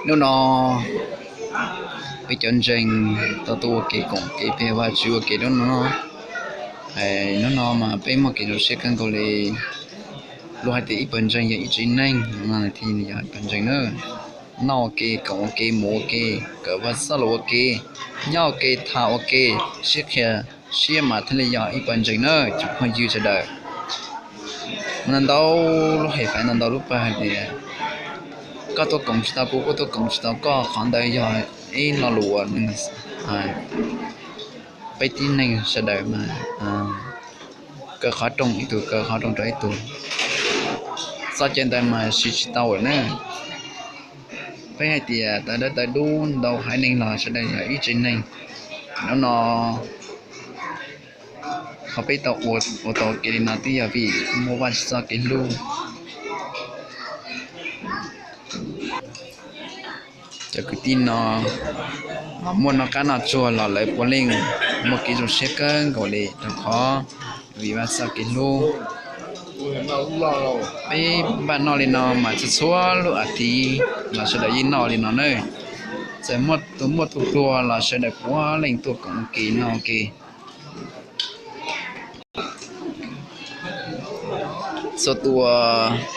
Hnub no peb cov ntseeg tau tuaj ua ke koom kev pe Vajtswv ua ke hnub no. Hnub no mas peb muaj kev zoo siab kawg nkaus li, luag hais tias ib pawg ntseeg yog ib tsev neeg, yog ib pawg ntseeg na. Noj ua ke, koom ua ke, mus ua ke, kawm Vajtswv txoj lus ua ke, nyob ua ke, tham ua ke, sib qhia siab mas thiaj li yog ib pawg ntseeg na cov phooj ywg sawv daws. Ntau ntau lub hais faiv, ntau ntau lub pawg hais tias koj tuaj koom tsis tau kuv, kuv tuaj koom tsis tau koj, qhov ntawd yog ib lo lus uas peb tib neeg sawv daws mas kaw qhov rooj, ib tug kaw qhov rooj rau ib tug. Txoj cai ntawd mas siv tsis tau lawm na. Peb hais tias tawv dawb tawv dub ntau haiv neeg los sawv daws yog ib tsev neeg. Hnub no qhov peb tau ua tau kev li no twb yog vim muaj Vajtswv txoj kev hlub. Cov kwv tij no muaj noj qab noj tsuag los lawv puav leej muaj kev zoo siab kawg nkaus li rau qhov vim Vajtswv txoj kev hlub. Peb npaj noj li no mas txhua txhua lub as thiv los sawv daws yeej noj li no na. Txawm muaj tus muaj tus pluag los sawv daws puav leej tuaj koom kev noj kev. Txhua tus